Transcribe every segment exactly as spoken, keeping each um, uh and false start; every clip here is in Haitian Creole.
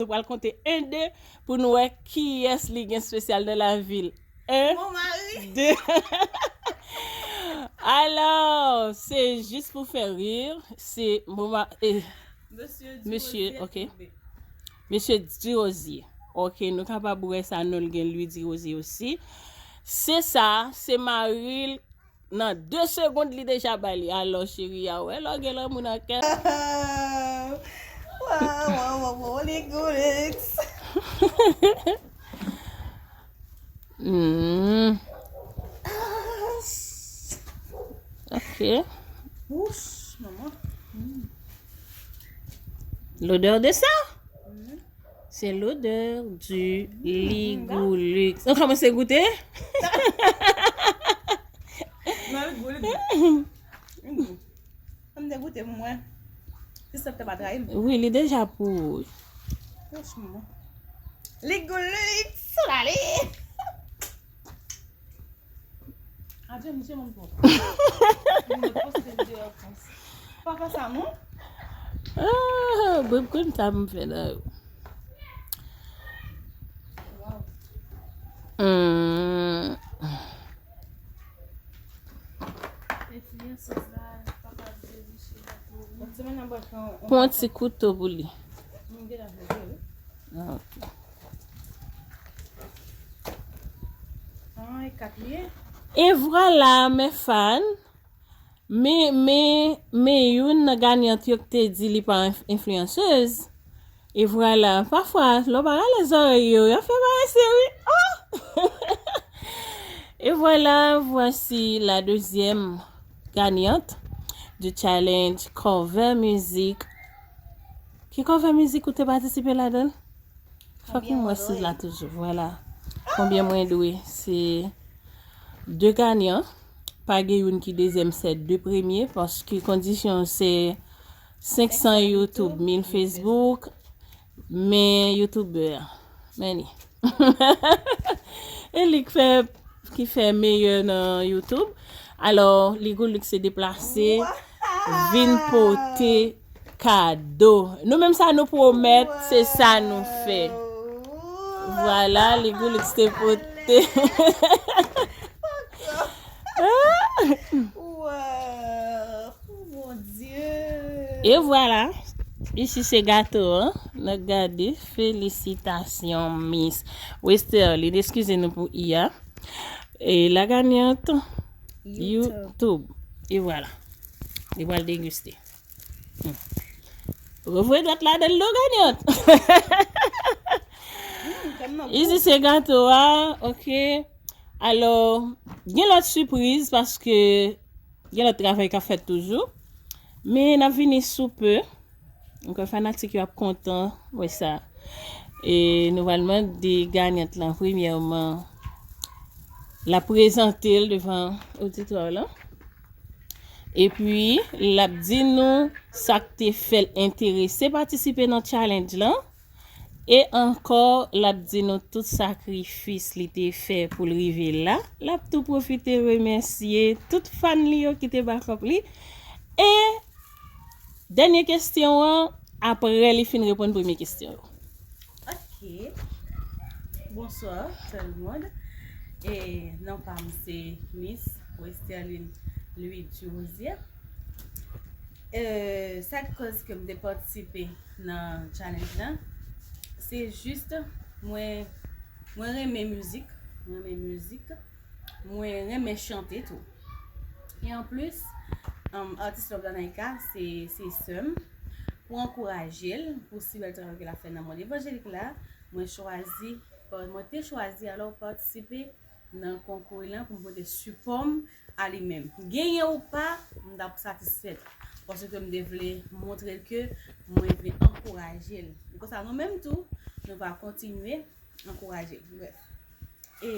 Nou pral konte en de pou nou wè kiyès li gen espesyal nan lavi l. En, Mon mari. De. Alò, se jis pou fè rir. Se moman. Eh, Mesye Mesye, Dirosier ok. Koupe. Mesye Dirosier. Ok, nou kapab wè sa non l gen Louis Dirosier osi. Se sa, se mari l nan de segond li deja ba li. Alò, cheri a, wè lè w gen lanmou nan kè. Waw, waw, waw, waw, Ligolix. Hmm. Ok. Wouch, manman. L'odeur de ça, c'est l'odeur du Ligoulux. Nou kòmanse goute? Mwen, Ligolix. Ann degoute pou mwen. Christophe te pa trayi m. Wi, li deja pou ou. Franchman. Ligolix, sou la li. Adye, misye moun pwòp. Mwen poste videyo an Frans. Pa fè sa non. Ah, bwè konn sa m fè nan yo. Waw. Hmm. Enfliyans sa, papa vle riche gato. Bon, se mwen nan bwè fè yon Pran yon ti kouto pou li. M gen la fè wi. Ah, ok. Ah, e kat li ye. E vwala, mes fans. Men, men, men youn nan ganyant yo ki te di li pa enf- enfliyansèz. E vwala, pafwa, lè w pa rale zòrèy yo, yo fè parese wi. Oh! Et voilà, voici la deuxième gagnante du challenge cover music. Ki cover music ou te patisipe ladan l? Fòk mwen wè si la toujou. Vwala. Konbyen mwen dwe? Se de ganyan. Pa gen youn ki dezyèm, se de premye. Paske kondisyon se senk san YouTube, mil Facebook. Men YouTuber. Men li. E li k fè, ki fè meyè nan YouTube. Alò, Ligolix se deplase, vin pote kado. Nou menm sa nou pwomèt, se sa nou fè. Vwala, Ligolix te pote. Wow, oh mon Dieu. E vwala. Isi se gato an. N ap gade. Felisitasyon, Miss Westerline. Eskize nou pou i a. E la gagnante YouTube. E vwala. Li pral degiste. Hmm. Revoye dwat ladan l non, gagnant. Isi se gato a, ok. Alò, gen lòt sipriz paske gen lòt travay k ap fèt toujou. Men n ap vini sou pe. Ankò fanatik yo ap kontan wè sa. E nou pral mande ganyant lan premyèman l ap prezante l devan oditwa lan. Epi l ap di nou sa k te fè l enterese patisipe nan challenge lan. E ankò, l ap di nou tout sakrifis li te fè pou l rive la. L ap tou pwofite remèsye tout fan li yo ki te back up li. E dènye kesyon an, apre li fin reponn premye kesyon yo. Ok. Bonsoir tout le monde. E non pa m se Miss Westerline Louis Durosier. E sa k koz ke m te patisipe nan challenge lan, se jis mwen, mwen renmen mizik, mwen renmen mizik, mwen renmen chante tou. E anplis, um, atis Love Danaika se, se sè m. Pou ankouraje l, pou si bèl travay ke l ap fè nan mond evanjelik la, mwen chwazi, mwen te chwazi alò patisipe nan konkou lan pou m pote sipò m a li menm. Genyen ou pa, m t ap satisfèt. Paske m te vle montre l ke mwen vle ankouraje l. E konsa nou menm tou, nou va kontinye ankouraje l. Brèf. E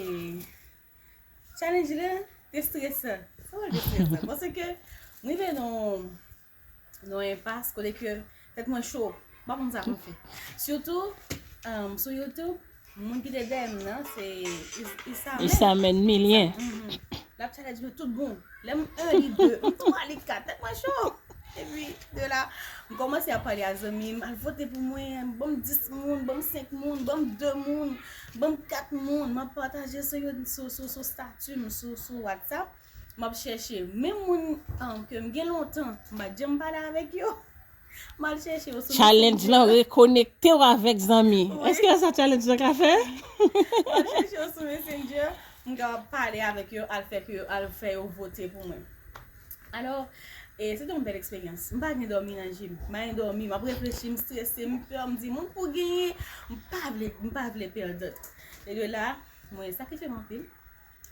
challenge lan te stresan. Sa wè l te stresan? Paske m rive nan nan yon enpas kote ke tèt mwen cho. M pa konn sa pou m fè. Sitou, um, sou YouTube, moun ki te dèyè m nan, se Is- Isamen. Isamen Milyen. Mhm. L ap challenge mwen tout bon. Lè m en, li de, m twa, li kat. Tèt mwen cho. Epi, de la, m kòmanse ap pale a zanmi m, al vote pou mwen, ban m dis moun, ban m senk moun, ban m de moun, ban m kat moun. M ap pataje sou, sou, sou, sou stati m, sou, sou WhatsApp. M ap chèche menm moun um, ke m gen lontan, m pa t janm pale avèk yo. M al chèche yo sou Messenger. Challenge lan rekonekte w avèk zanmi. Wi. Èske sa challenge lan ka fè? M al chèche yo sou Messenger, m kapab pale avèk yo, al fè ke yo, al fè yo vote pou mwen. Alò, e, se te yon bèl eksperyans. M pa gen dòmi nan je m. M pa gen dòmi, m ap reflechi, m strese, m pè, m di, "Moun pou genyen?" M pa vle, m pa vle pèdi. E de la, mwen sakrifye m anpil.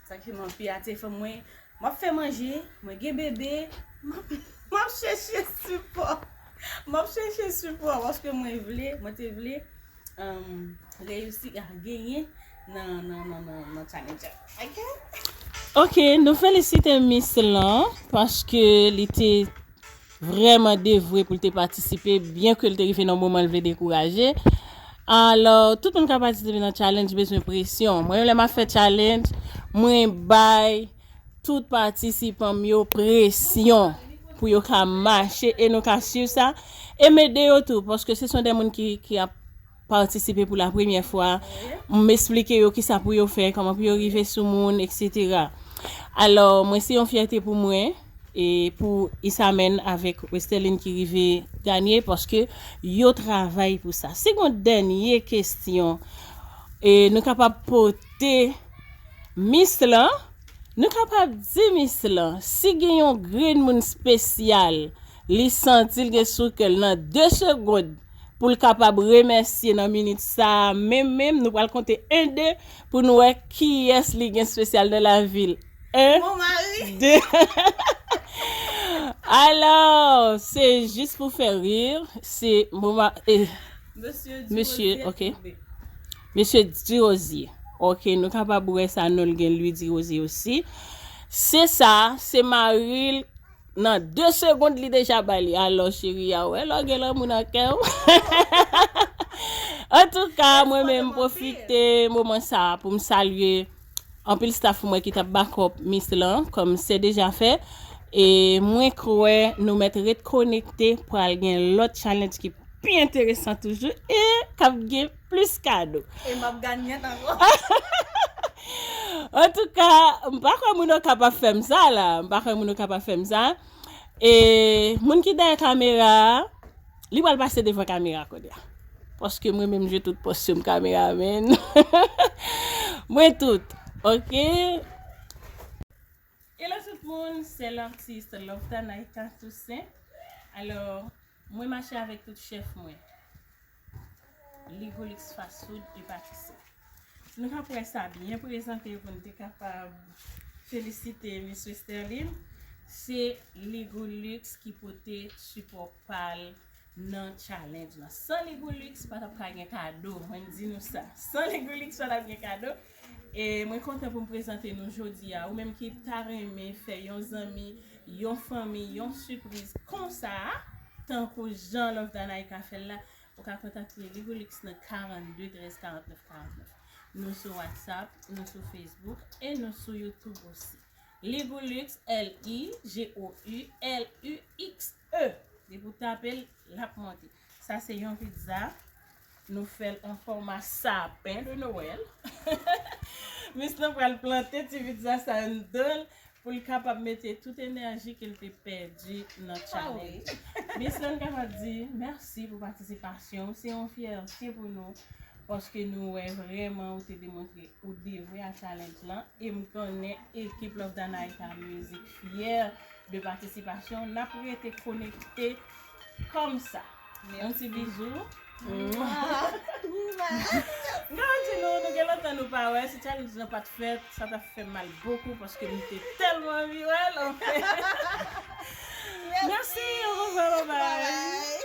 Sakrifye m anpil, a telefòn mwen, m ap fè manje, mwen gen bebe, m ap, m ap chèche sipò. M ap chèche sipò paske mwen vle, mwen te vle um, reyisi a genyen nan, nan, nan, nan, nan challenge. Ok? Ok, nou felisite Miss lan paske li te vrèman devwe pou l te patisipe, byen ke l te rive nan moman l vle dekouraje. Alò, tout moun k ap patisipe nan challenge bezwen presyon. Mwen, lè m ap fè challenge, mwen bay tout patisipan m yo presyon pou yo ka mache e nou ka swiv sa e m ede yo tou paske se son de moun ki, ki ap patisipe pou la premyè fwa. M esplike yo kisa pou yo fè, kòman pou yo rive sou moun, etsetera. Alò, mwen se yon fyète pou mwen e pou Isamen avèk Westerline ki rive ganye paske yo travay pou sa. Si gon dènye kesyon e nou kapab pote Miss lan, nou kapab di Miss lan, si gen yon grenn moun espesyal, li santi l gen sou kè l nan de segonn pou l kapab remèsye nan minit sa a, menm, menm, nou pral konte en, de, pou nou wè kiyès li gen espesyal nan lavi l. En, de. Alò, se jis pou fè ri, se moman, e, mesye, ok. Mesye Dirozye. Ok, nou kapab wè sa non l gen Louis Dirozye osi. Se sa, se mari l nan de segonn li deja ba li. Alò, cheri a, wè lè w gen lanmou nan kè w. Antouka, mwen menm pwofite moman sa a pou m salye anpil staff mwen ki t ap back up Miss lan, kòm se deja fè. E mwen kwè nou mèt ret konekte, pral gen lòt challenge ki pi enteresan toujou e k ap gen plis kado. E m ap ganyant ankò. Antouka, m pa kwè moun yo kapab fè m sa la. M pa kwè moun yo kapab fè m sa. E moun ki dèyè kamera a, li pral pase devan kamera kounye a. Paske mwen menm je tout pòs yo m kameramen. Mwen tout. Ok? Hello tout moun, se l'artiste Loftanaïka Toussaint. Alò, mwen mache avèk tout chèf mwen. Ligolix Fast Food e Patisri. Nou ka pran sa byen prezante pou n te kapab felisite Miss Westerline. Se Ligolix ki pote sipò pa l nan challenge lan. San Ligolix, pa t ap ka gen kado. Mwen di nou sa. San Ligolix, pa t ap gen kado. E mwen kontan pou m prezante nou jodi a. Ou menm ki ta renmen fè yon zanmi, yon fanmi, yon sipriz konsa, tankou jan Loftanaïka fè l la, ou ka kontakte Ligolix nan karannde trèz karannèf karannèf. Nou sou WhatsApp, nou sou Facebook e nou sou YouTube osi. Ligolux, L I G O U L U X E. Depi w tape l, l ap monte. Sa se yon pizza. Nou fè l an fòma sapen de Nwèl. Miss lan pral plante ti pizza sa anndan l pou l kapab mete tout enèji ke l te pèdi nan challenge. Miss lan kapab di mèsi pou patisipasyon w. Se yon fyète pou nou paske nou wè vrèman ou te demontre ou devwe a challenge lan e m konnen ekip Loftanaïka Music fyè de patisipasyon. N ap rete konekte kòmsa. Yon ti bizou. Mwa. Mwa. M ka di nou, nou gen lontan nou pa wè. Si challenge lan pa t fèt, sa t ap fè m mal bokou paske m te tèlman anvi wè l. Mèsi, orevwa, babay.